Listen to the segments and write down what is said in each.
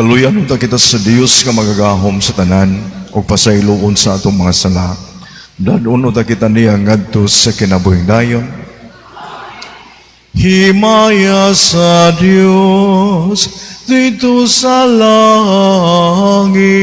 Kaluyan unta kita sa Dios nga magagahom sa tanan ug pasayloon sa atong mga sala. Dad-on unta kita niya ngadto sa kinabuhing dayon. Himaya sa Dios didto sa langit.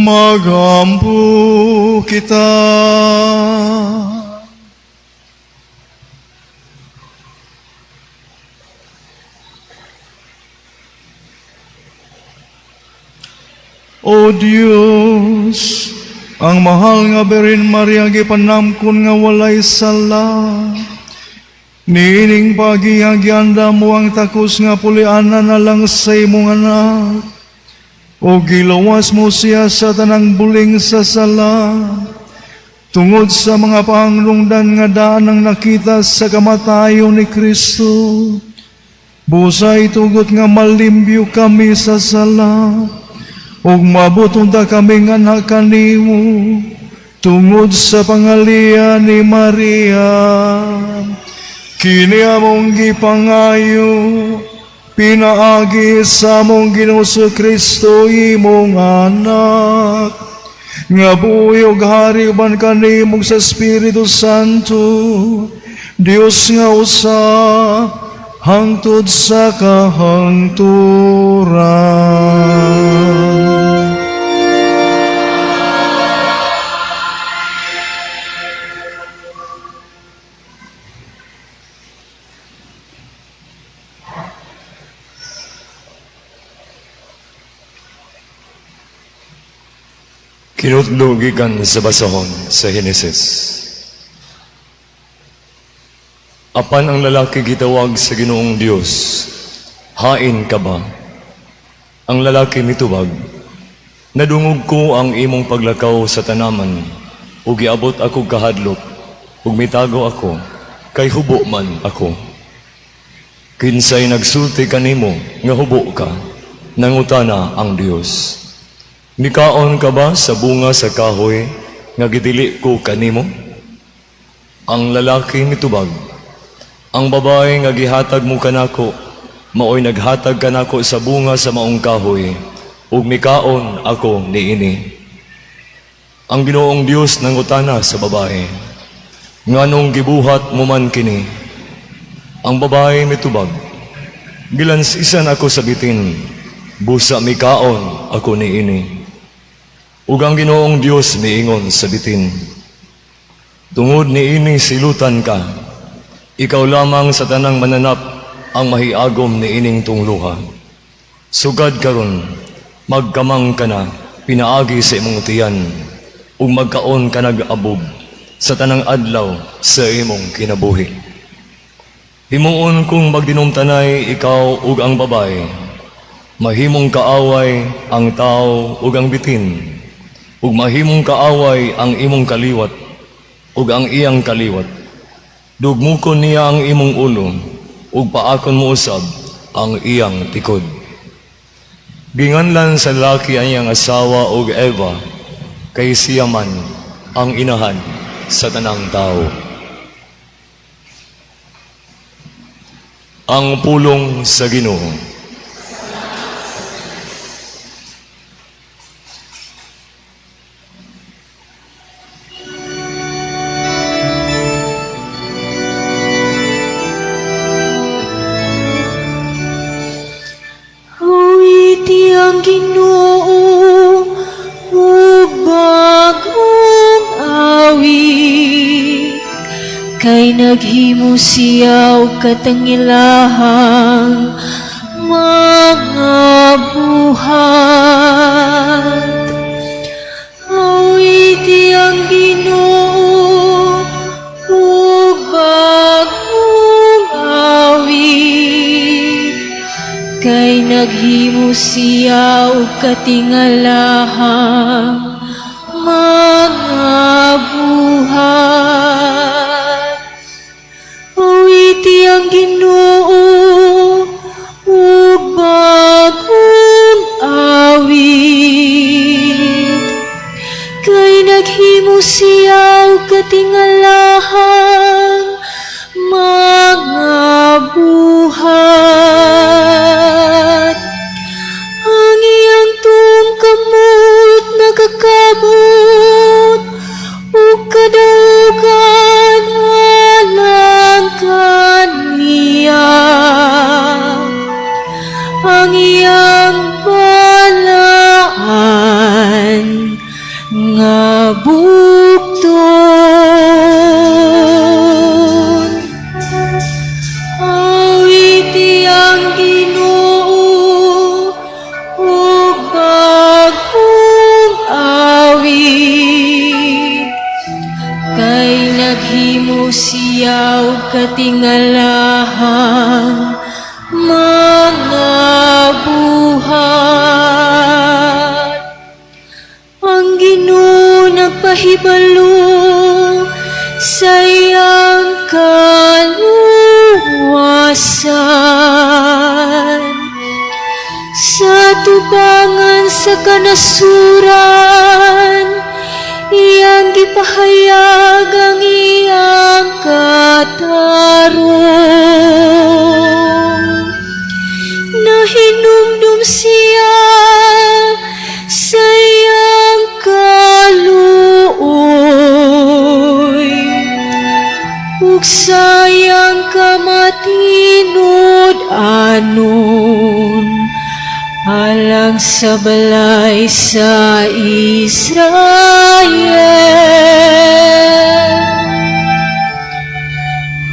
Magampo kita. O Dios, ang mahal nga Birhen Maria gipanamkon nga walay sala. Niining pagihagyanda mo ang takos nga pulianan na lang sa imong anak. O gilawas mo siya sa tanang buling sa sala. Tungod sa mga panglungdan nga daan ang nakita sa kamatayon ni Kristo, busay tugot nga malimbyo kami sa sala, ug mabuton ta kami nga anak kanimo, tungod sa pangalian ni Maria. Kini among gipangayo, pinaagi sa among Ginoong Kristo imong anak, nga buhi ug hari uban kanimo sa Espiritu Santo, Dios nga usa, hangtod sa kahangturan. Kinutlo gikan sa basahon sa Henesis. Apan ang lalaki gitawag sa Ginoong Dios, "Hain ka ba?" Ang lalaki mitubag, "Nadungog ko ang imong paglakaw sa tanaman, ug giabot ako kahadlok, ug mitago ako, kay hubo man ako." "Kinsay nagsulti kanimo nga hubo ka?" nangutana ang Dios. "Mikaon ka ba sa bunga sa kahoy nga gidili ko kanimo?" Ang lalaki mitubag, "Ang babae nga gihatag mo kanako, maoy naghatag kanako sa bunga sa maong kahoy, ug mikaon ako niini." Ang Ginoong Dios nangutana sa babae, "Nganong gibuhat mo man kini?" Ang babae mitubag, "Gilansisan ako sa bitin, busa mikaon ako niini." Ug ang Ginoong Dios miingon sa bitin, "Tungod niini silutan ka, ikaw lamang sa tanang mananap ang mahiagom niining tungluha. Sugad karon, magkamang ka na pinaagi sa imong tiyan, ug magkaon ka nag abob sa tanang adlaw sa imong kinabuhi. Himuon kong magdinumtanay ikaw ug ang babae, mahimong kaaway ang tao ug ang bitin, ug mahimong kaaway ang imong kaliwat ug ang iyang kaliwat. Dugmukon niya ang imong ulo, ug paakon mo usab ang iyang tikod." Ginganlan sa lalaki ang iyang asawa og Eva, kay siya man ang inahan sa tanang tao. Ang pulong sa Ginoo. Awiti ang Ginoo ug bag-ong awit, kay naghimo siya og katangilahang mga buhat. Awiti ang Ginoo ug bag-ong awit, kay naghimo siya og katingalahang mga buhat. Awiti ang Ginoo ug bag-ong awit, kay naghimo siya og katingalahang mga buhat. Ang iyang tuong kamot nakakabot ug kadaugan alang kaniya. Ang iyang balaan nga bukton. Awiti ang Ginoo ug bag-ong awit, kay naghimo siya og katingalahang mga buhat. Ang Ginoo nagpahibalo sa iyang kaluwasan. Sa tubangan sa kanasuran, iyang gipahayag ang iyang katarong. Nahinumdum siya sa iyang kaluoy ug sa iyang kamatinud-anon alang sa balay sa Israel.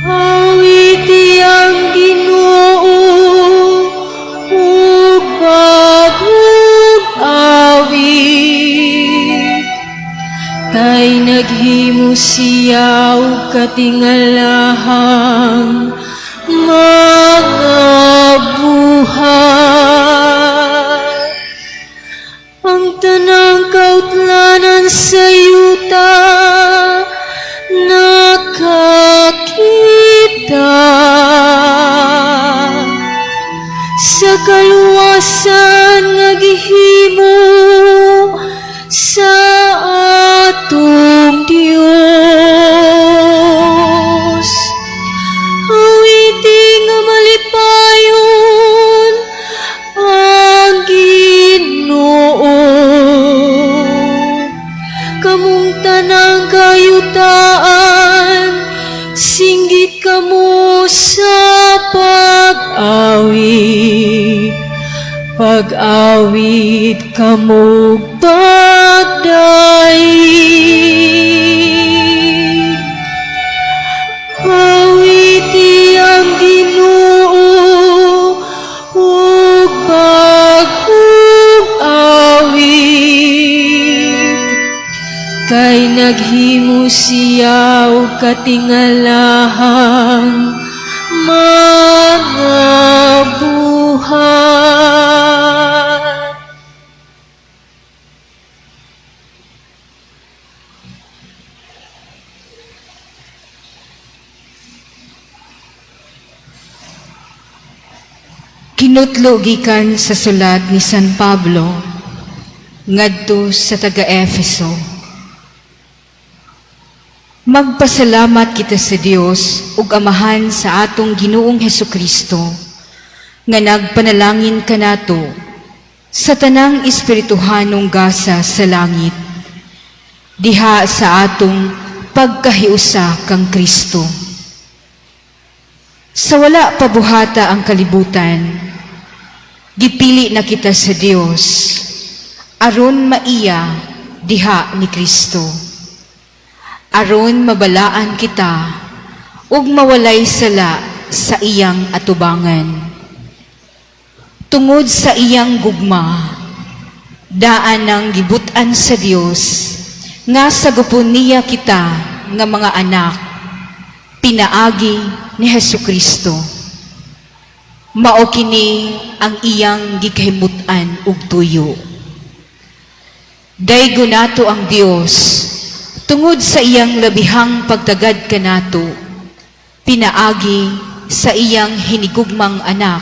Awiti ang Ginoo ug bag-ong awit. Kay naghimo siya og katingalahang mga buhat. Ang tanang kautlanan sa yuta nakakita sa kaluwasan nga gihimo sa atong Dios. Awiti nga malipayon ang Ginoo. Kamong tanang kayutaan, singgit kamo sa pag-awit. Pag-awit kamo pagdaig. Awiti ang Ginoo ug bag-ong awit. Kay naghimo siya og katingalahang mga buhat. Kinutlo gikan sa sulat ni San Pablo ngadto sa taga-Efeso. Magpasalamat kita sa Dios ug Amahan sa atong Ginoong Hesukristo nga nagpanalangin kanato sa tanang espirituhanong gasa sa langit diha sa atong pagkahiusa kang Kristo. Sa wala pa buhata ang kalibutan, gipili na kita sa Dios aron maiya diha ni Kristo. Aron mabalaan kita ug mawalay sala sa iyang atubangan. Tungod sa iyang gugma, daan ang gibut-an sa Dios nga sagupon niya kita nga mga anak pinaagi ni Hesukristo. Mao kini ang iyang gikahimut-an ug tuyo. Daygon nato ang Dios tungod sa iyang labihang pagtagad kanato, pinaagi sa iyang hinigugmang anak.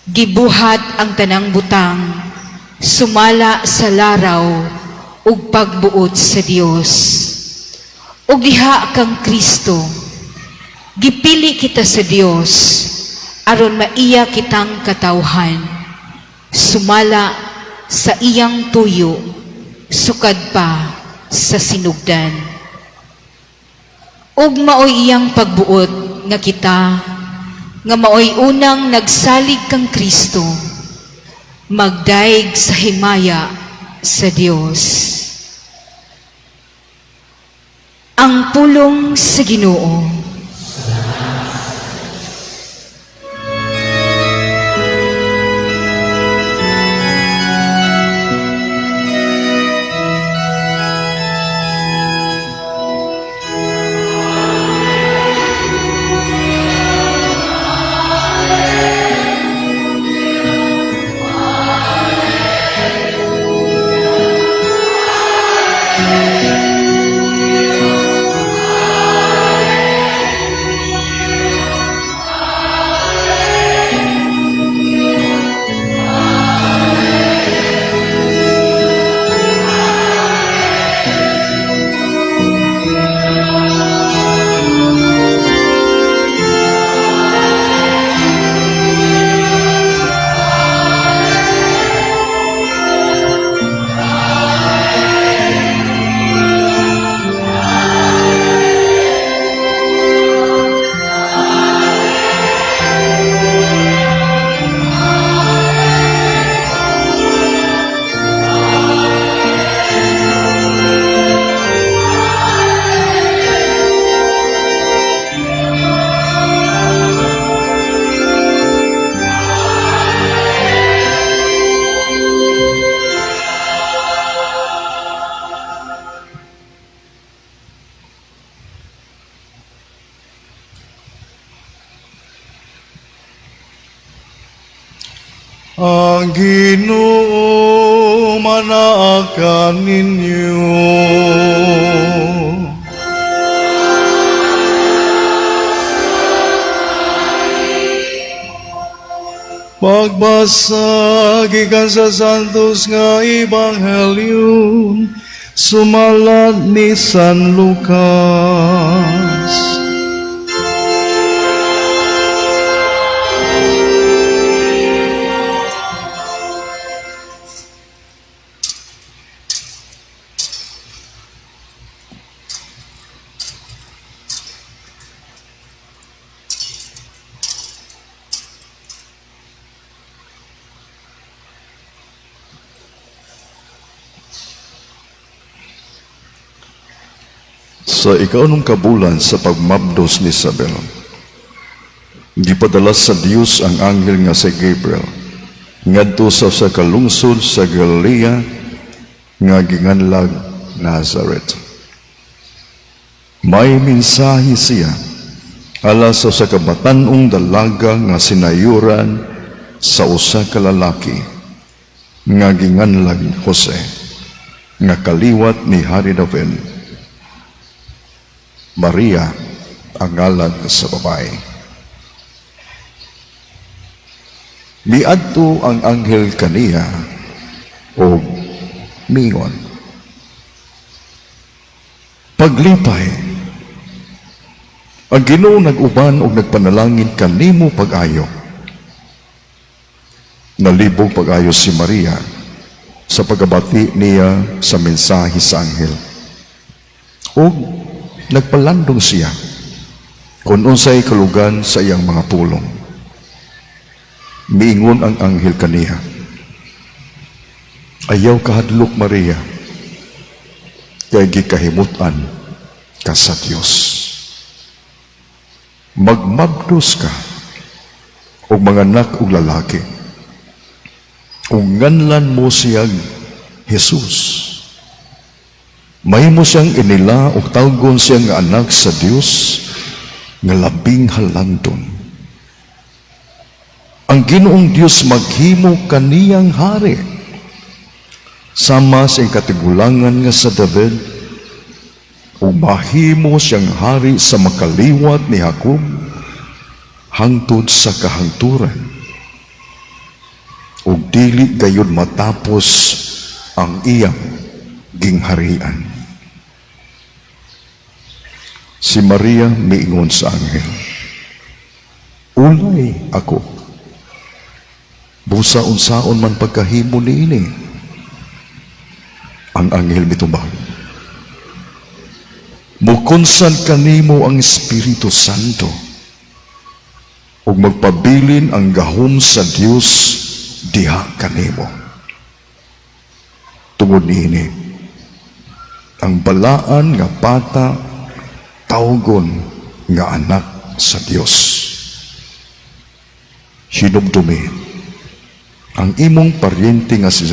Gibuhat ang tanang butang sumala sa laraw ug pagbuot sa Dios. Ug diha kang Kristo, gipili kita sa Dios aron maiya kitang katawhan, sumala sa iyang tuyo, sukad pa sa sinugdan. Ug maoy iyang pagbuot nga kita, nga maoy unang nagsalig kang Kristo, magdaig sa himaya sa Dios. Ang pulong sa Ginoo. Ang Ginoo manaa kaninyo. Pagbasa gikan sa Santos nga Ebanghelyo sumalat ni San Lucas. Sa ikaunom kabulan sa pagmabdos ni Isabel, gipadala sa Dios ang anghel nga si Gabriel ngadto sa usa ka lungsod sa Galilea nga ginganlag Nazareth. May mensahe siya ala sa usa ka batan-ong dalaga nga sinayuran sa usa ka lalaki nga ginganlag Jose, nga kaliwat ni Hari David. Maria ang ngalan sa babae. Miadto ang anghel kaniya og mingon, "Paglipay, ang Ginoo nag-uban og nagpanalangin kanimo pag-ayo." Nalibog pag-ayo si Maria sa pagkabati niya sa mensahe sa anghel. Og nagpalandong siya kung unsay kalugan sa iyang mga pulong. Miingon ang anghel kaniya, "Ayaw kahadlok, Maria, kay gikahimutan ka sa Dios. Magmabdos ka og manganak og lalaki. Ug nganlan mo siyang Jesus. Mahimo siyang inila o tawgon siya nga anak sa Dios nga labing halangdon. Ang Ginoong Dios maghimo kaniyang hari sama sa iyang katigulangan nga sa David, ug mahimo siyang hari sa makaliwat ni Jacob hangtod sa kahangturan. Ug dili gayud matapos ang iyang gingharian." Si Maria miingon sa anghel, "Ulay ako. Busa unsaon man pagkahimo niini?" Ang anghel mitubag, "Mukunsad kanimo ang Espiritu Santo ug magpabilin ang gahom sa Dios diha kanimo. Tungod niini, ang balaan nga bata tawgon nga anak sa Dios. Hinumdumi ang imong paryente nga si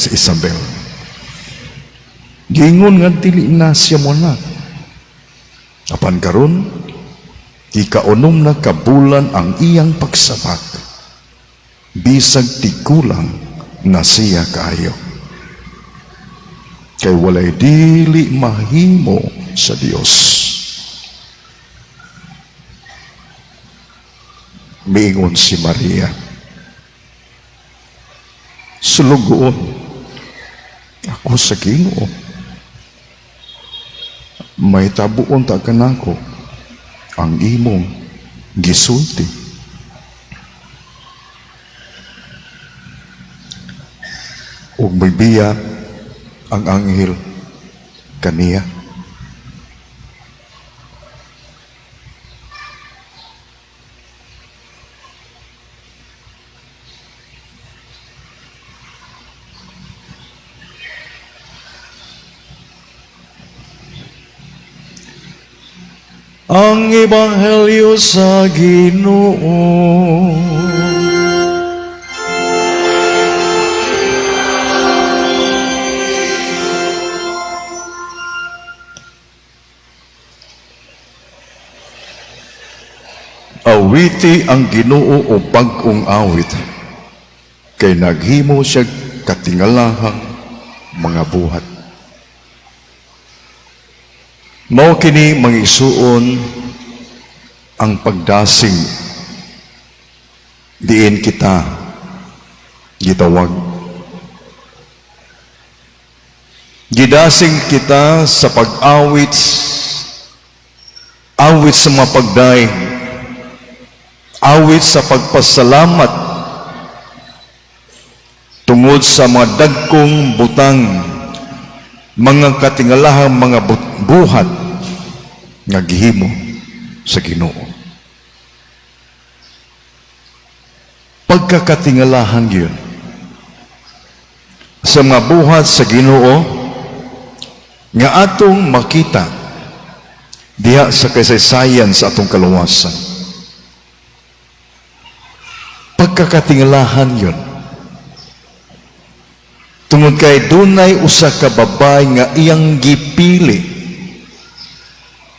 Isabel. Giingon nga dili na siya moanak. Apan karon, ikaunom na kabulan ang iyang pagsabak, bisag tigulang na siya kaayo. Kay walay dili mahimo sa Dios." Miingon si Maria, "Sulugoon ako sa Ginoo. Mahitabo unta kanako ang imong gisulti." Ug biya ang anghel kaniya. Ang Ebanghelyo sa Ginoo. Awiti ang Ginoo og bag-ong awit. Kay naghimo siya katingalahang mga buhat. Mao kini, mga igsuon, ang pagdasig diin kita gitawag. Gidasig kita sa pag-awit, awit sa mga pagdaig, awit sa pagpasalamat tungod sa mga dagkong butang, mga katingalahang mga buhat nga gihimo sa Ginoo. Pagkakatingalahan yun sa mga buhat sa Ginoo nga atong makita diha sa kasaysayan sa atong kaluwasan. Pagkakatingalahan yun. Tungod kay dunay usa ka babay nga iyang gipili.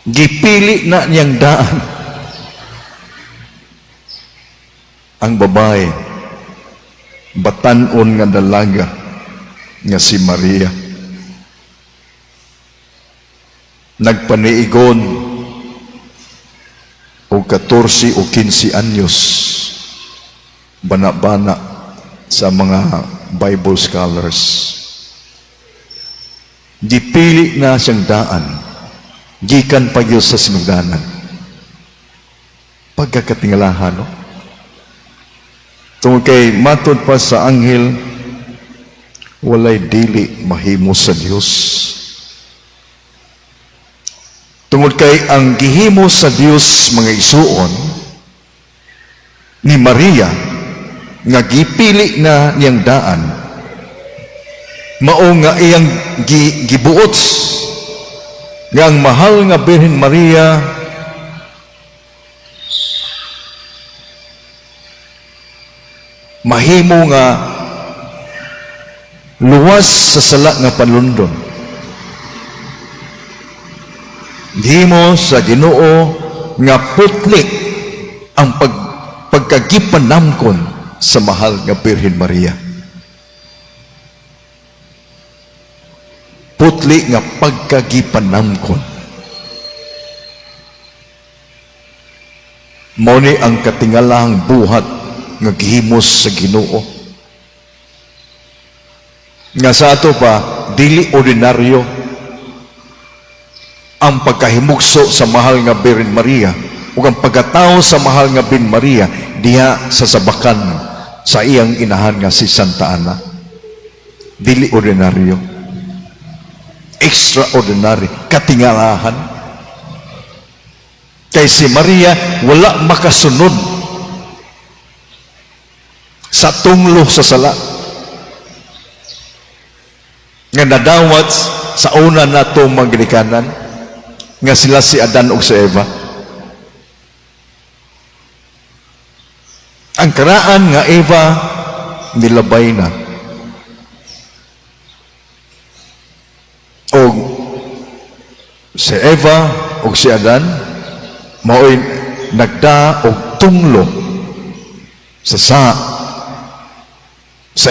Gipili na niyang daan. Ang babae, batan-on nga dalaga nga si Maria. Nagpaniigon og 14 o 15 anyos, bana-bana sa mga Bible scholars. Gipili na siyang daan gikan pa gyud sa sinugdanan. Pagkakatingalahan, no? Tungod kay matod pa sa anghel, walay dili mahimo sa Dios. Tungod kay ang gihimo sa Dios, mga igsuon, ni Maria nga gipili na niyang daan, mao nga iyang gibuot nga ang mahal nga Birhen Maria mahimo nga luwas sa sala nga panlundon. Gihimo sa Ginoo nga putli ang pagkagipanamkon sa mahal nga Birhen Maria. Putli nga pagkagipanamkon. Mao ni ang katingalahang buhat nga gihimos sa Ginoo. Nga sa ato pa, dili ordinaryo ang pagkahimugso sa mahal nga Birhen Maria ug ang pagkatao sa mahal nga Birhen Maria diha sa sabakan sa iyang inahan nga si Santa Ana. Dili ordinaryo. Extraordinary, katingalahan. Kay si Maria wala makasunod sa tunglo sa sala nga nadawat sa una natong mga ginikanan nga sila si Adan ug si Eva. Ang karaan nga Eva nilabay na. Og si Eva ug si Adan mao'y nagda og tunglo sa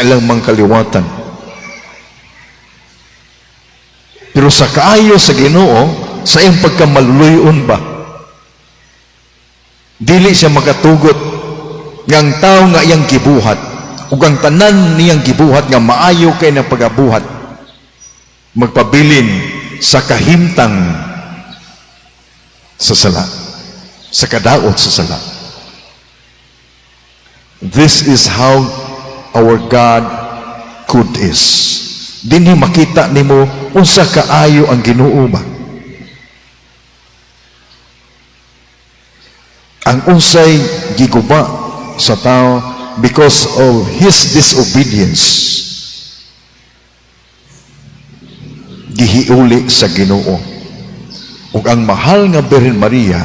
ilang mga kaliwatan. Pero sa kaayo sa Ginoo, sa iyang pagkamaluluyon ba, dili siya makatugot nga ang tao nga iyang gibuhat ug ang tanan niyang gibuhat nga maayo kay na pagabuhat magpabilin sa kahimtang sa sala, sa kadaot sa sala. This is how our God good is. Dinhi makita nimo unsa kaayo ang Ginoo ba. Ang unsay giguba sa tao because of his disobedience, gihiuli sa Ginoo. Ug ang mahal nga Birhen Maria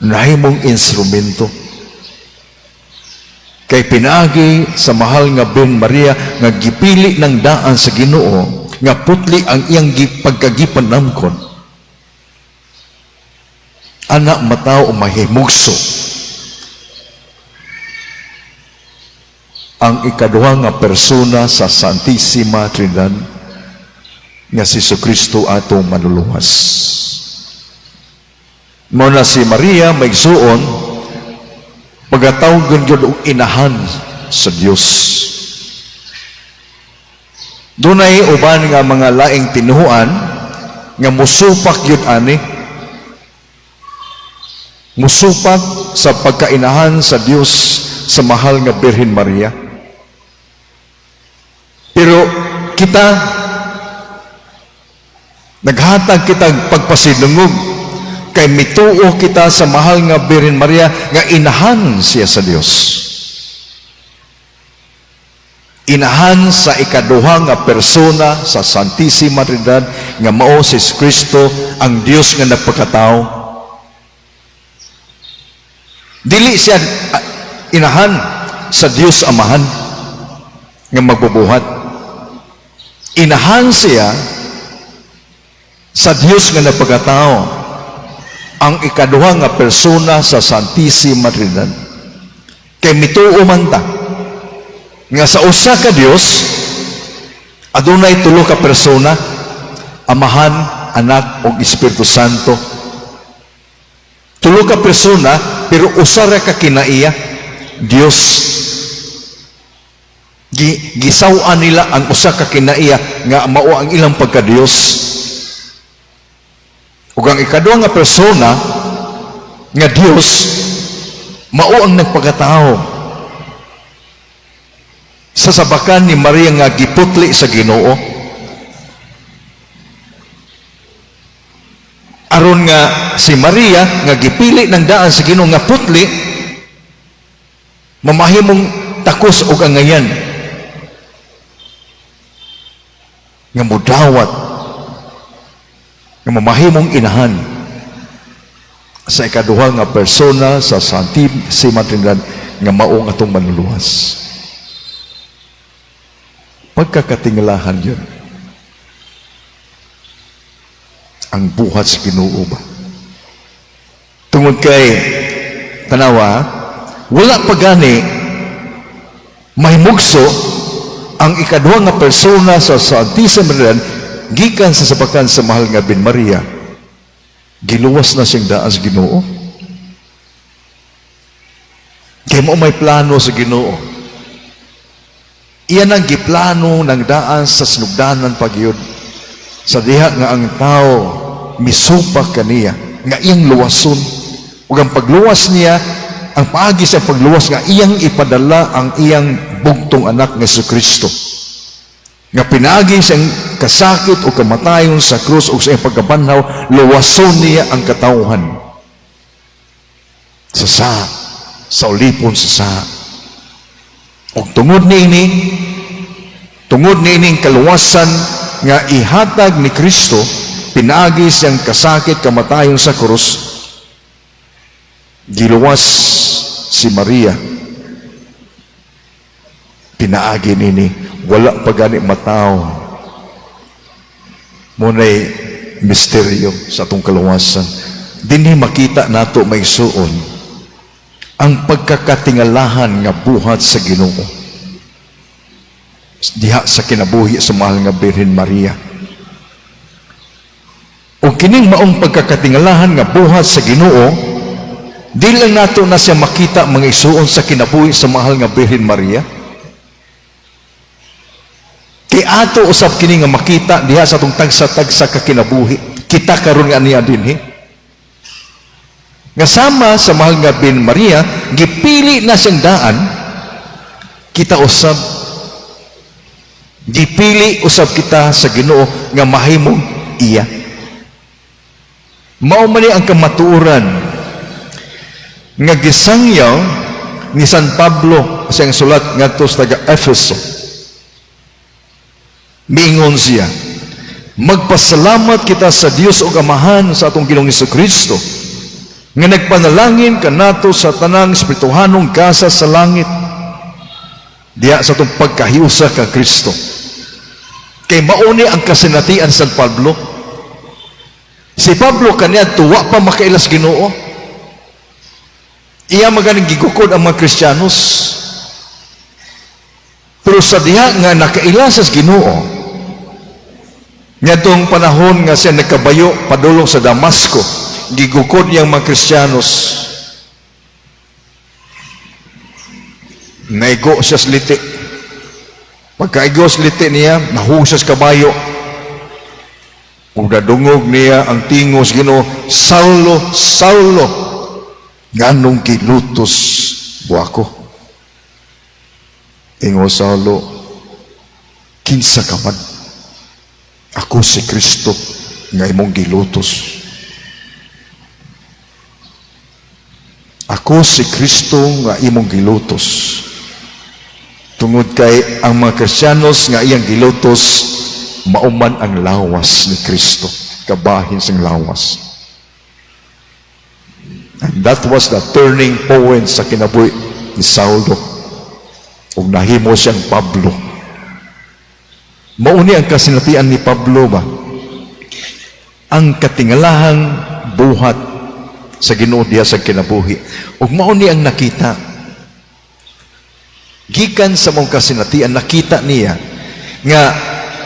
nahimong instrumento. Kay pinaagi sa mahal nga Birhen Maria nga gipili ng daan sa Ginoo, nga putli ang iyang pagkagipanamkon, anak matao mahimugso ang ikaduha nga persona sa Santissima Trinidad nga si Kristo atong Manluluwas. Mao na si Maria, mga igsuon, pagatawgon gyud og inahan sa Dios. Dunay uban nga mga laing tinuhuan nga musupak gyud ani, musupak sa pagkainahan sa Dios sa mahal nga Birhen Maria. Pero kita, naghatag kitang pagpasidungog kay mituo kita sa mahal nga Birhen Maria nga inahan siya sa Dios. Inahan sa ikaduha nga persona sa Santissima Trinidad nga mao si Kristo, ang Dios nga nagpakatao. Dili siya inahan sa Dios Amahan nga magbubuhat. Inahan siya sa Dios nga nagpakatao, ang ikaduha nga persona sa Santissima Trinidad. Kay mituo man ta nga sa usa ka Dios adunay tulo ka persona: Amahan, Anak ug Espiritu Santo. Tulo ka persona pero usa ra ka kinaiya, Dios. Gisaw-an nila ang usa ka kinaiya nga mao ang ilang pagka-Dios. Ug ang ikaduha nga persona nga Dios mao ang nagpakatao sa sabakan ni Maria nga giputli sa Ginoo, aron nga si Maria nga gipili ng daan sa Ginoo nga putli mamahimong takos og angayan nga mudawat nga mamahimong inahan sa ikaduha nga persona sa Santissima Trinidad nga mao ang atong Manluluwas. Pagkakatingalahan yun. Ang buhat sa Ginoo ba? Tungod kay, tanawa, wala pa gani mahimugso ang ikaduha nga persona sa Santissima Trinidad gikan sa sabakan sa mahal nga Birhen Maria. Giluwas na siyang daan sa Ginoo. Kay mao may plano sa Ginoo. Iyan ang giplano ng daan sa sinugdanan pagyud. Sa diha nga ang tao misupak kaniya, nga iyang luwason. Ug ang pagluwas niya, ang paagi sa pagluwas nga iyang ipadala ang iyang bugtong anak nga Jesucristo. Nga pinaagi siyang kasakit o kamatayon sa krus o sa iyang pagkabanhaw, luwason niya ang katawhan sa sa ulipon sa sa. Ug tungod niining kaluwasan nga ihatag ni Kristo, pinaagi siyang kasakit kamatayon sa krus, giluwas si Maria. Pinaagi nini, wala pa gani mataw. Muna'y misteryo sa atong kaluwasan. Dinhi makita nato, mga igsuon, ang pagkakatingalahan nga buhat sa Ginoo diha sa kinabuhi sa mahal nga Birhen Maria. O kining maong pagkakatingalahan nga buhat sa Ginoo, di lang nato na siya makita, mga igsuon, sa kinabuhi sa mahal nga Birhen Maria. Kay ato usab kini nga makita diha sa atong tagsa-tagsa ka kinabuhi. Kita karon nga niya dinhi. Nga sama sa mahal nga Birhen Maria, gipili na siyang daan, kita usab gipili usab kita sa Ginoo nga mahimong iya. Mao man ni ang kamatuoran nga gisangyaw ni San Pablo sa iyang sulat ngadto sa taga Efeso. Miingon siya, "Magpasalamat kita sa Dios ug Amahan sa atong Ginoong Kristo nga nagpanalangin kanato sa tanang espirituhanong gasa sa langit diha sa atong pagkahiusa ka Kristo." Kay mauni ang kasinatian San Pablo. Si Pablo kaniadto wa pa makailas Ginoo. Iya maganing gigukod ang mga Kristiyanos. Pero sa diha nga nakaila sa Ginoo, ngadtong panahon nga siya nagkabayo padulong sa Damasco, gigukod niyang mga Kristiyanos. Naigo siya sa liti. Pagkaigo sa liti niya, nahug siya sa kabayo. Ug nadungog niya ang tingog sa Ginoo, "Saulo, Saulo, nganong gilutos mo ako?" Ingon Saulo, "Kinsa ka man?" "Ako si Kristo nga imong gilutos. Ako si Kristo nga imong gilutos." Tungod kay ang mga Kristiyanos nga iyang gilutos, mauman ang lawas ni Kristo, kabahin sang lawas. And that was the turning point sa kinabuhi ni Saulo. Ug nahimo siyang Pablo. Mauni ang kasinatian ni Pablo ba? Ang katingalahang buhat sa Ginoo diha sa kinabuhi. Ug mao ni ang nakita. Gikan sa mong kasinatian, nakita niya nga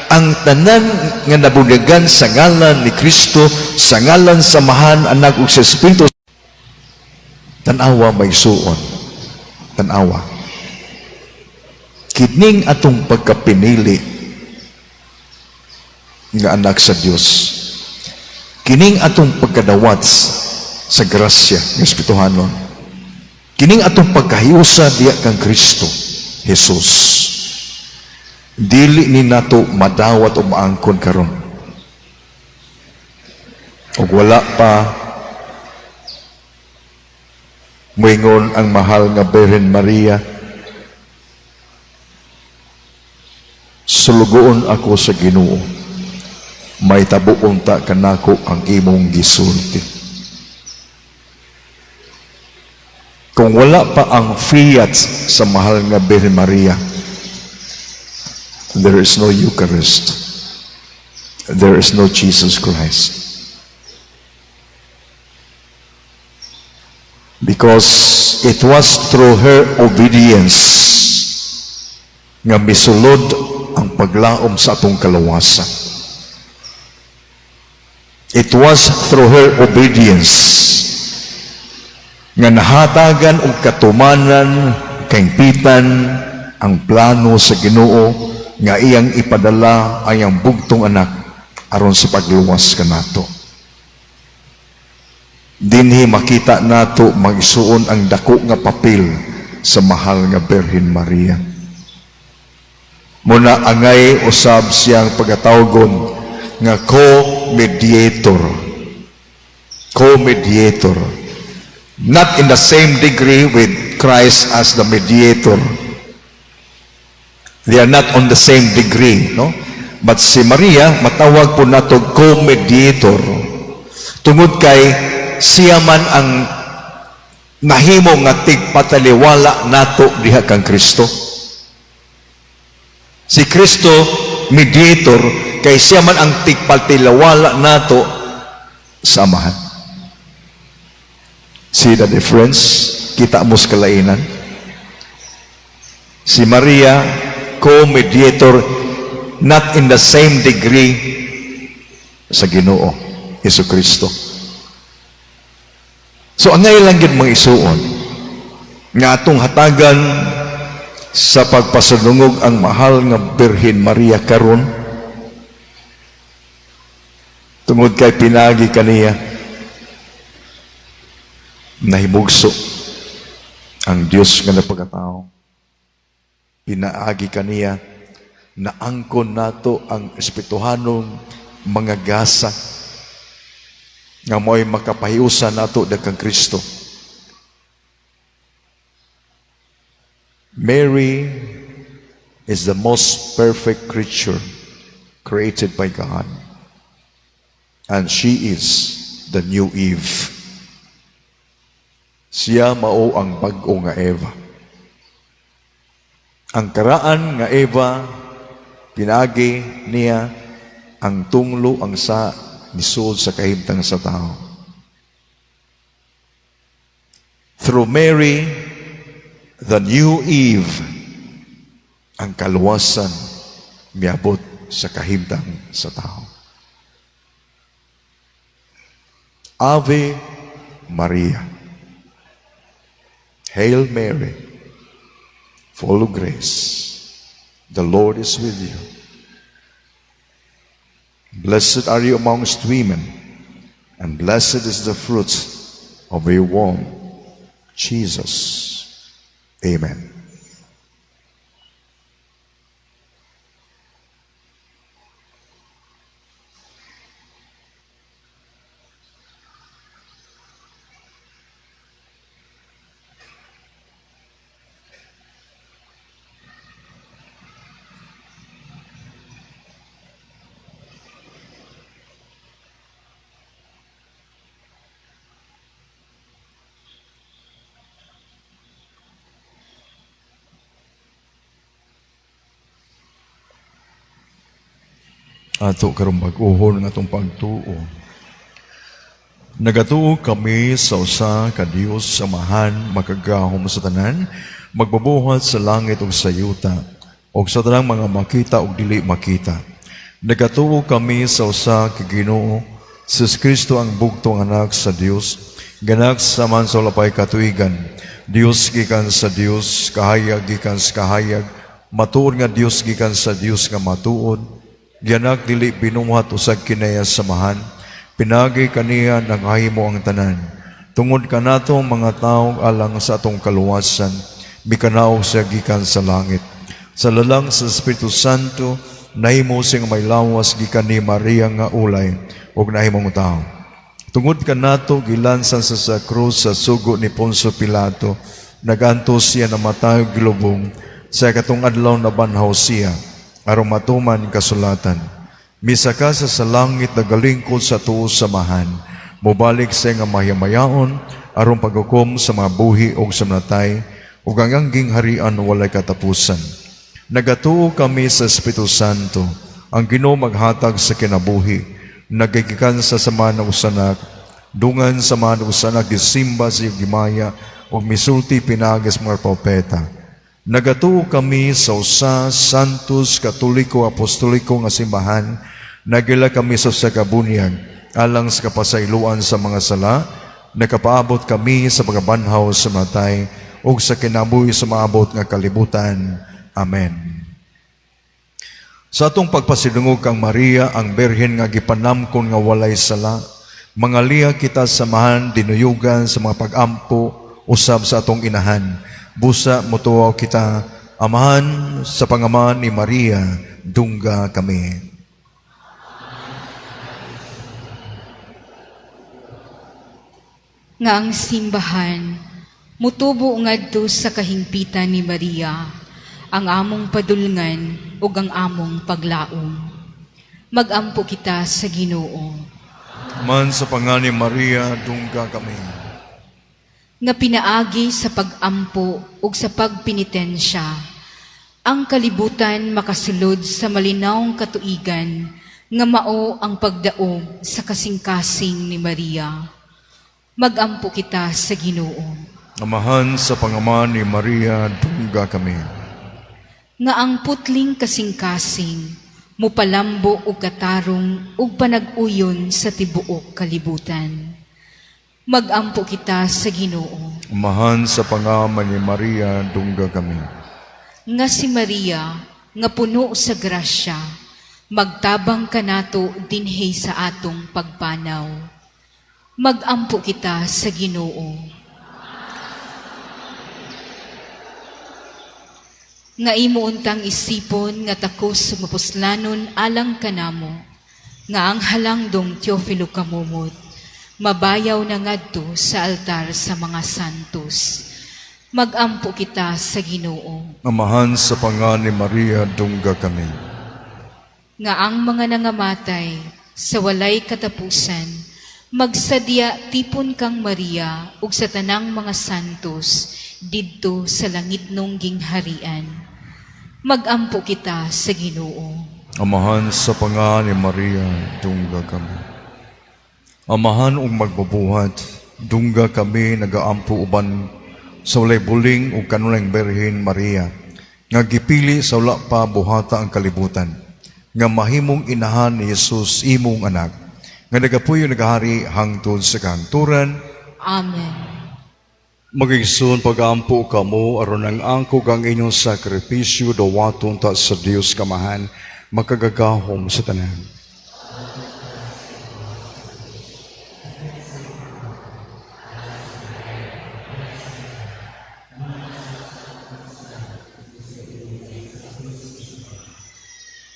ang tanan nga nabunyagan sa ngalan ni Kristo, sa ngalan sa Amahan, Anak ug sa Espiritu. Tanawa, mga igsuon. Tanawa. Kining atong pagkapinili nga anak sa Dios. Kining atong pagkadawat sa grasya ng Espirituhanon. Kining atong pagkahiusa diya kang Kristo Jesus. Dili ni nato madawat o maangkon karon. Ug wala pa muingon ang mahal nga Birhen Maria, "Sulugoon ako sa Ginoo, may tabuon ta kanako ang imong gisulti." Kung wala pa ang fiat sa mahal nga Birhen Maria, there is no Eucharist. There is no Jesus Christ. Because it was through her obedience nga misulod ang paglaom sa atong kalawasan. It was through her obedience nga nahatagan og katumanan, kaimpitan ang plano sa Ginoo nga iyang ipadala ang iyang bugtong anak aron sa pagluwas kanato. Dinhi makita nato, mga igsuon, ang dako nga papel sa mahal nga Birhen Maria. Muna angay usab siyang pagkatawgon nga co-mediator. Co-mediator. Not in the same degree with Christ as the mediator. They are not on the same degree, no? But si Maria, matawag po nato co-mediator. Tungod kay siya man ang nahimo nga tigpataliwala nato diha kang Kristo. Si Kristo mediator kay siya man ang tigpataliwala nato sa Amahan. See the difference? Kita mo sa kalainan? Si Maria, co-mediator, not in the same degree sa Ginoo, Hesus Kristo. So, angay lang gyud, mga igsuon, nga atong hatagan sa pagpasadungog ang mahal nga Birhen Maria karon tungod kay pinagi kaniya nahimugso ang Dios nga napagkatao. Pinaagi kaniya naangkon nato ang espirituhanong mga gasa nga mo'y makapahiusa nato kang Kristo. Mary is the most perfect creature created by God. And she is the new Eve. Siya mao ang bag-o nga Eva. Ang karaan nga Eva, pinagi niya ang tunglo ang sa nisud sa kahimtang sa tao. Through Mary, the new Eve, Ang kaluwasan miabot sa kahimtang sa tao. Ave Maria. Hail Mary, full of grace. The Lord is with you. Blessed are you amongst women, and blessed is the fruit of your womb, Jesus. Amen. Ato karong bag-ohon ang atong pagtuo. Nagatuo kami sa usa ka Dios Amahan makagagahom sa tanan, magbubuhat sa langit ug sa yuta, ug sa tanang mga makita ug dili makita. Nagatuo kami sa usa ka Ginoo, si Kristo ang bugtong anak sa Dios, ganak sa man sa walapay katuigan. Dios gikan sa Dios, kahayag gikan sa kahayag, matuod nga Dios gikan sa Dios nga matuod, gianak dili binuhat usag kinaya samahan, pinagi kaniya naghahimo ang tanan. Tungod kanato mga tawo alang sa atong kaluwasan, mikanaog siya gikan sa langit. Sa lalang sa Espiritu Santo, nahimo siyang may lawas gikan ni Maria nga ulay ug nahimong tao. Tungod kanato gilansan sa krus sa sugo ni Poncio Pilato, nagantos siya namatay ug gilubong, sa katong adlaw nabanhaw siya aron matuman kasulatan. Misaka sa langit nagalingkod sa tuo samahan, mobalik siya nga mahiyamayaon aron paghukom sa mga buhi ug sa natay, ug ang angging harian walay katapusan. Nagatuo kami sa Espiritu Santo, ang Ginoo maghatag sa kinabuhi, nagigikan sa sama ng usanak, dungan sa mga usanak, gisimba sa iyong gimaya, ug misulti pinaagi sa mga propeta. Nagatuo kami sa usa Santos Katoliko Apostoliko nga simbahan, nagila kami sa usa ka bunyag, alang sa kapasayloan sa mga sala, nakapaabot kami sa pagkabanhaw sa matay, ug sa kinabuhi sa maabot nga kalibutan. Amen. Sa atong pagpasidungog kang Maria, ang Birhen nga gipanamkon nga walay sala, mangaliya kita samahan dinuyugan sa mga pag-ampo usab sa atong inahan. Busa motuwaw kita, Amahan sa pangaman ni Maria, dungga kami. Nga ang simbahan mutubo ngadto sa kahingpitan ni Maria, ang among padulngan ug ang among paglaom. Magampo kita sa Ginoo. Man sa pangan ni Maria, dungga kami. Nga pinaagi sa pag-ampo ug sa pagpinitensya, ang kalibutan makasulod sa malinawng katuigan nga mao ang pagdaog sa kasing-kasing ni Maria. Magampo kita sa Ginoo. Amahan sa pangaman ni Maria, dungga kami. Nga ang putling kasing-kasing mupalambo og katarong ug panag-uyon sa tibuok kalibutan. Magampo kita sa Ginoo. Amahan sa pangaman ni Maria, dungga kami. Nga si Maria, nga puno sa grasya, magtabang kanato dinhi sa atong pagpanaw. Magampo kita sa Ginoo. Nga imo untang isipon nga takos mapuslanon alang kanamo, nga ang halangdong Teofilo Camomot, mabayaw na ngadto sa altar sa mga santos. Magampo kita sa Ginoo. Amahan sa pangan ni Maria, dungga kami. Nga ang mga nangamatay sa walay katapusan, magsadya tipon kang Maria ug sa tanang mga santos didto sa langitnong gingharian. Magampo kita sa Ginoo. Amahan sa pangan ni Maria, dungga kami. Amahan ug magbubuhat, dungga kami nagaampo uban sa walay buling ug kanunayng Birhen Maria. Nga gipili sa wala pa buhata ang kalibutan, nga mahimong inahan ni Jesus imong anak, nga nagapuyo nagahari hangtod sa kahangturan. Amen. Mga igsoon, pag-ampo kamo aron ang angkog ang inyong sakripisyo dawaton ta sa Dios Kamahan makagagahom sa tanan.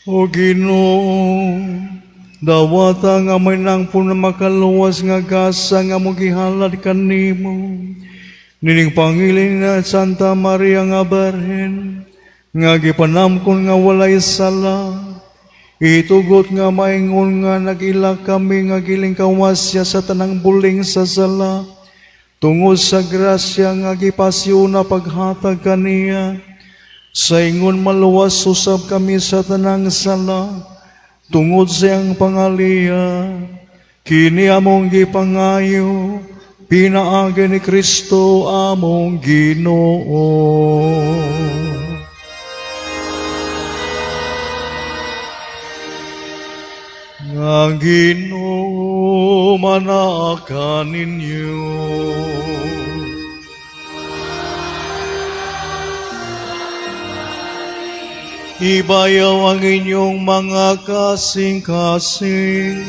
O Ginoo, dawata nga may nangpon na makaluwas nga gasa nga mo gihalad kanimo. Nining pangilin na Santa Maria nga Birhen, nga gipanamkon nga walay sala, itugot nga maingon nga nag-ila kami nga gilingkawas siya sa tanang buling sa sala, tungod sa grasya nga gipasyo na paghatag kaniya, sa ingon maluwas usab kami sa tanang sala, tungod sa iyang pangaliya, kini among gipangayo, pinaagi ni Kristo among Ginoo. Nga Ginoo manaa kaninyo. Ibayaw ang inyong mga kasing-kasing.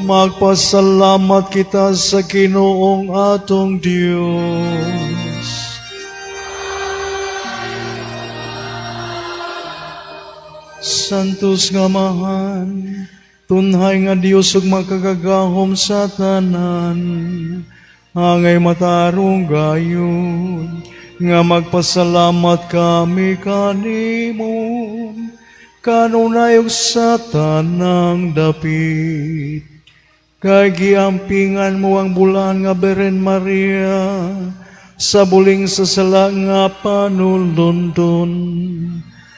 Magpasalamat kita sa Ginoong atong Diyos. Santos nga Amahan, tunhay nga Diyos ug makagagahom sa tanan, angay matarong gayon, nga magpasalamat kami kanimo, kanunay ug sa tanang dapit. Kay giampingan mo ang bulan nga Birhen Maria, sa buling sa sala nga panulundon,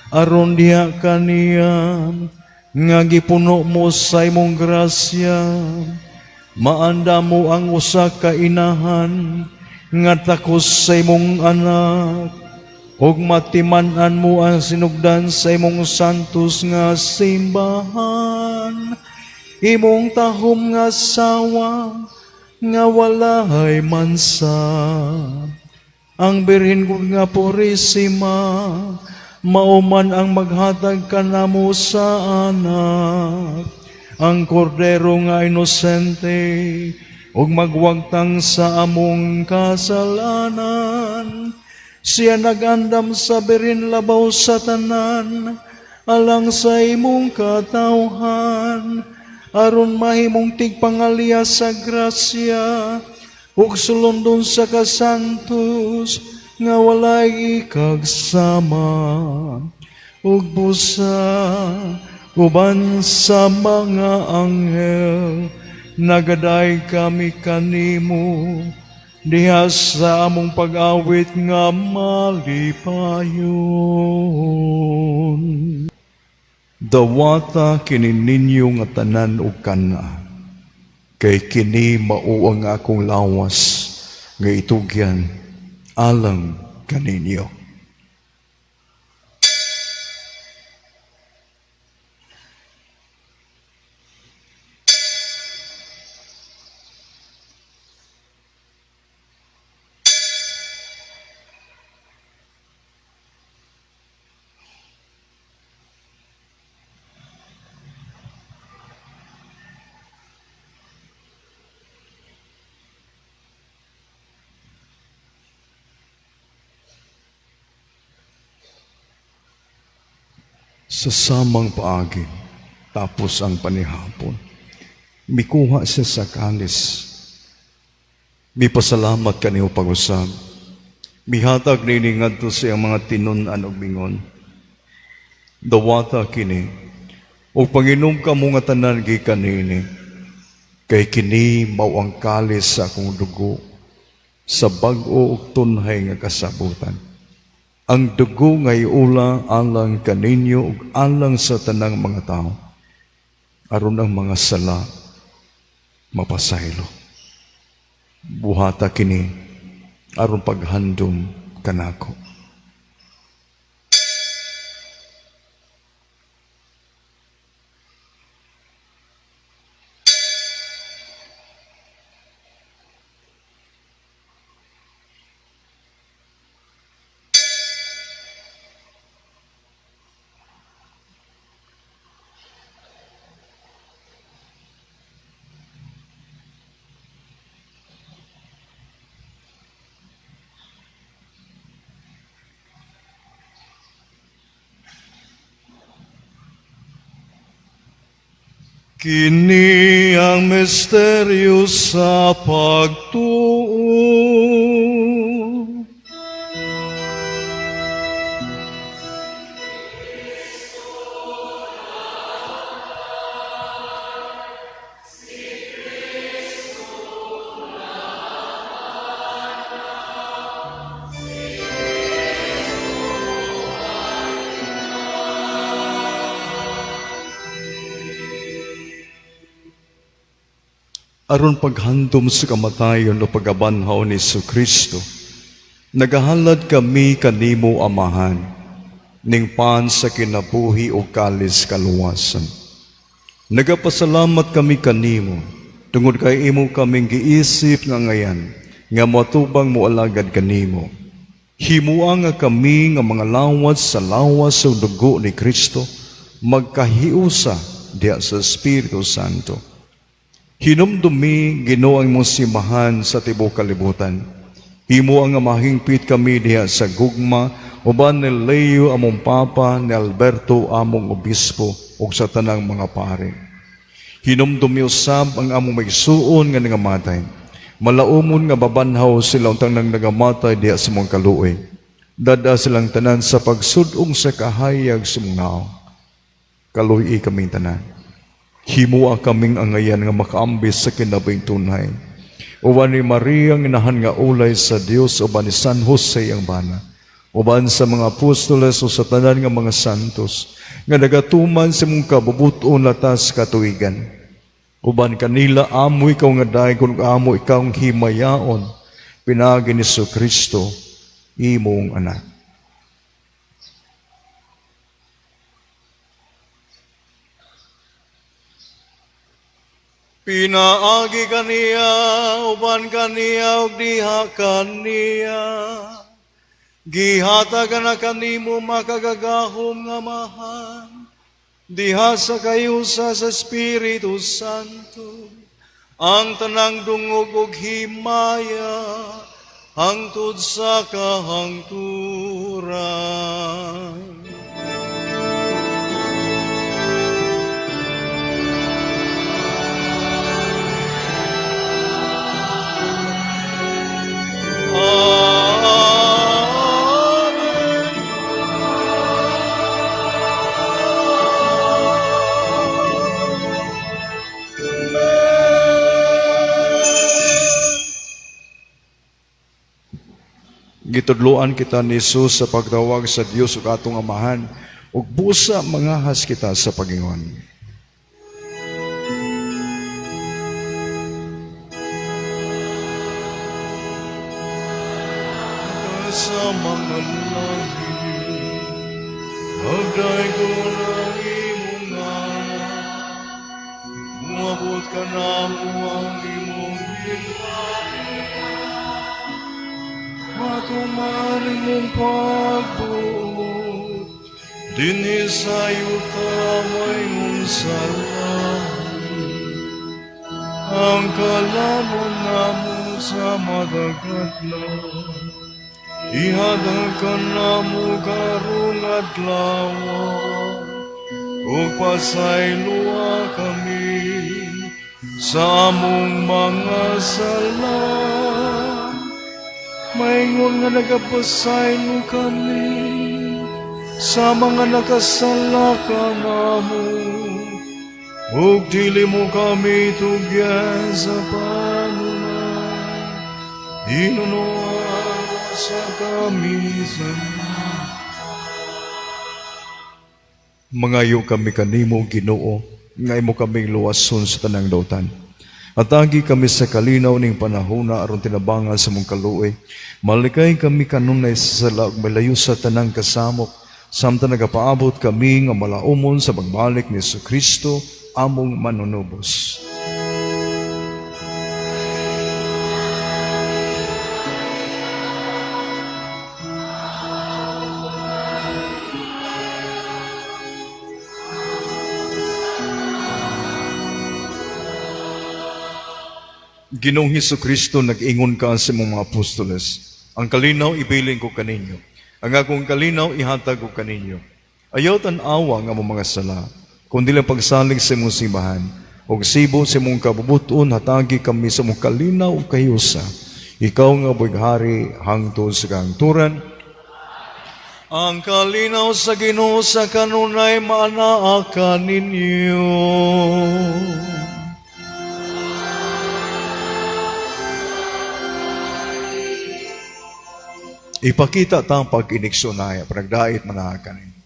aron diha kaniya, nga gipuno mo sa imong grasya, maanda mo ang usa ka inahan, nga takos sa imong anak, ug matiman-an mo ang sinugdan sa imong santos nga simbahan, imong tahom nga sawa, nga walay mansa. Ang Birhen nga Purisima, mauman ang maghatag kanamo sa anak, ang kordero nga inosente, ug magwagtang sa among kasalanan. Siya nagandam sa Birhen labaw sa tanan, alang sa imong katawhan, aron mahimong tigpangalya sa grasya, ug sulundon sa kasantos, nga walay ikagsama. Ug busa, uban sa mga anghel, nagaday kami kanimo, diha sa among pag-awit nga malipayon. Dawata kini ninyo nga tanan og kana, kay kini mao ang akong lawas nga itugyan alang kaninyo. Sa samang paagi, tapos ang panihapon, mikuha siya sa kalis. Mipasalamat kaniyo pag-usab. Mihatag niini ngadto sa iyang mga tinun-an og mingon. Dawata kini, ug panginom kamo nga tanan gikan niini, kay kini mao ang kalis sa akong dugo, sa bag-o ug tunhay nga kasabutan. Ang dugo nga iula alang kaninyo ug alang sa tanang mga tao, aron ang mga sala mapasaylo. Buhata kini aron paghandom kanako. Kini ang misteryo sa pagtuo. Aron paghandom sa kamatayon o pagabanhaw ni Kristo, nagahalad kami kanimo, Amahan, ning pan sa kinabuhi o kalis kaluwasan. Nagapasalamat kami kanimo tungod kay imo kaming giisip nga ngayan nga moatubang moalagad kanimo. Himua nga kami nga mga lawas sa lawas ug dugo ni Kristo magkahiusa diha sa Espiritu Santo. Hinumdumi, Ginoo, ang imong simbahan sa tibuok kalibutan. Himua nga mahingpit kami diha sa gugma uban ni Leo among Papa, ni Alberto among Obispo ug sa tanang mga pare. Hinumdumi usab ang among maigsuon nga nangamatay. Malaumon nga mabanhaw sila untang nang nagamatay diha sa imong kaluoy. Dad-a silang tanan sa pagsud-ong sa kahayag sa imong nawong. Kaluy-i kaming tanan. Himua kaming angayan nga makaambis sa kinabuhing tunhay. Uban ni Maria ang inahan nga ulay sa Dios, uban ni San Jose ang bana, uban sa mga apostoles o sa tanan nga mga santos nga nagatuman sa imong kabubuton latas katuigan. Uban kanila amo ikaw nga daygon ug amo ikaw ang himayaon pinaagi ni Kristo imong anak. Pinaagi kaniya, uban kaniya, ug diha kaniya, gihatag na kanimo makagagahom nga Amahan, diha sa kahiusa sa Espiritu Santo, ang tanang dungog ug himaya, hangtod sa kahangturan. Amen. Gitudloan kita ni Jesus sa pagtawag sa Dios ug atong Amahan ug busa mangahas kita sa pagingon. Sa mga langit, pagdaygon ang imong ngalan, muabot kanamo ang imong gingharian, matuman imong pagbuot, dinhi sa yuta maingon sa langit. Ang kalamon namo sa matag adlaw, ihatag kanamo karong adlaw, ug pasayloa kami sa among mga sala, maingon nga nagapasaylo kami sa mga nakasala kanamo, ug dili mo kami tugyan sa panunay, hinunoa sa kami sa. Mangayo kami kanimo, Ginoo, nga imo kaming luwason sa tanang dautan. Hatagi kami sa kalinaw ning panahona aron tinabangan sa mong kaluoy. Malikay kami kanunay sa sala ug malayo sa tanang kasamok. Samtang nagapaabot kami nga malaumon sa pagbalik ni Kristo among manunubos. Ginoong Hesus Kristo, nag-ingon ka sa imong mga apostoles, "Ang kalinaw ibilin ko kaninyo. Ang akong kalinaw ihatag ko kaninyo. Ayaw tan-awa ang among mga sala, kundi lang pagsalig sa imong simbahan. Ug sibo sa imong kabubut-on, hatagi kami sa imong kalinaw ug kahiusa. Ikaw nga buhi hari hangtod sa kahangturan." Ang kalinaw sa Ginoo sa kanunay maanaa kaninyo. Ipakita ta ang pag-inigsoonay, panagdait manaa kaninyo.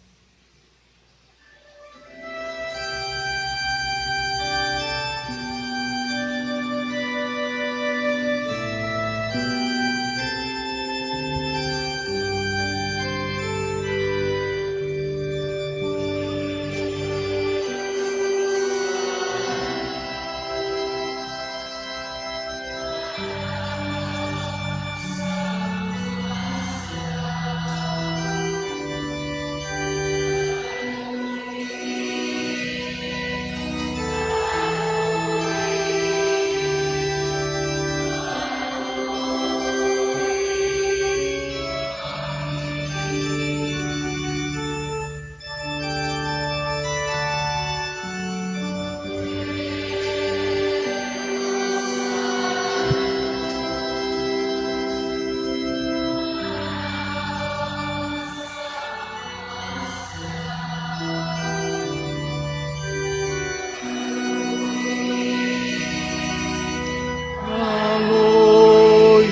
Haloy,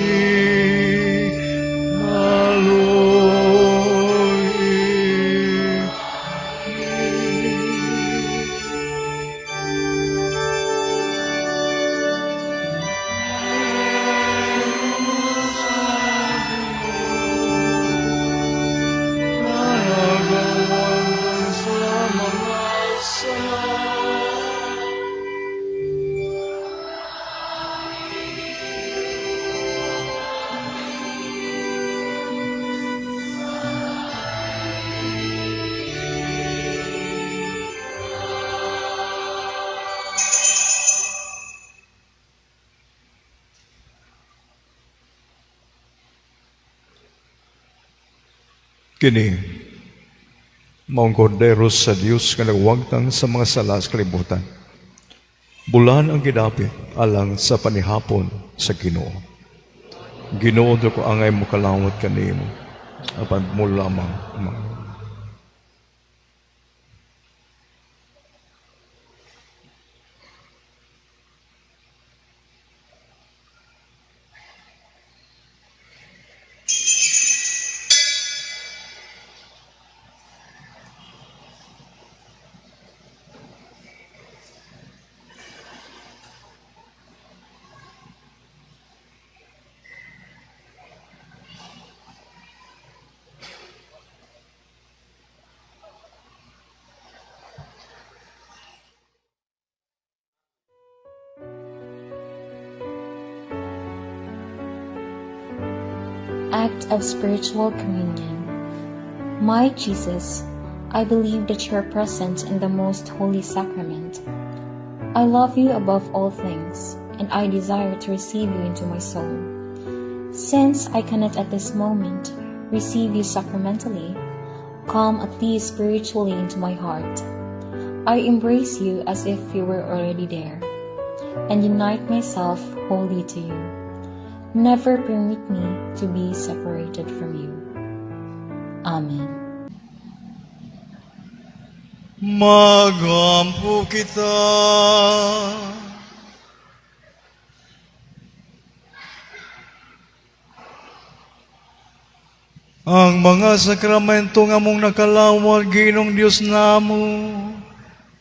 haloy. Nagawang sa mga sala. Kini maong kordero sa Dios nga nagwagtang sa mga sala sa kalibutan. Bulahan ang gidapit alang sa panihapon sa Ginoo. Ginoo, dili ko angay mokalawat kanimo, apan mo lamang mga Act of Spiritual Communion. My Jesus, I believe that you are present in the most holy sacrament. I love you above all things, and I desire to receive you into my soul. Since I cannot at this moment receive you sacramentally, come at least spiritually into my heart. I embrace you as if you were already there, and unite myself wholly to you. Never permit me to be separated from you. Amen. Magampo kita. Ang mga sakramento nga among nakalawat, Ginoong Dios namo,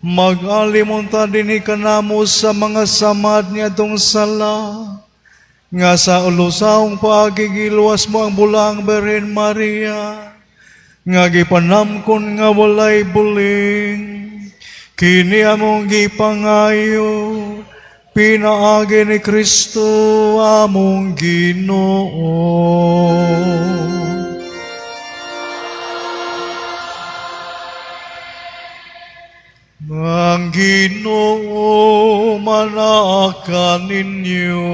Mag-alim unta dinhi kanamo sa mga samad niadtong sala, nga sa ulusawong paagi giluwas mo ang bulaang Birhen Maria, nga gipanamkon nga walay buling. Kini among gipangayo, pinaagi ni Kristo among Ginoo. Ang Ginoo manaa kaninyo.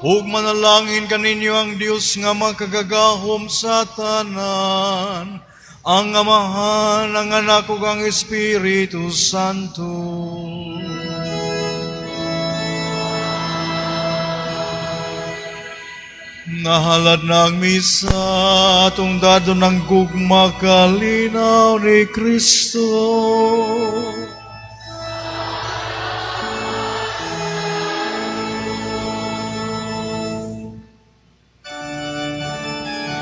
Ug manalangin kaninyo ang Dios nga makagagahom sa tanan, ang Amahan, ang Anak ug ang Espiritu Santo. Nahalad na ang misa, atong dadon ang gugma kalinaw ni Kristo.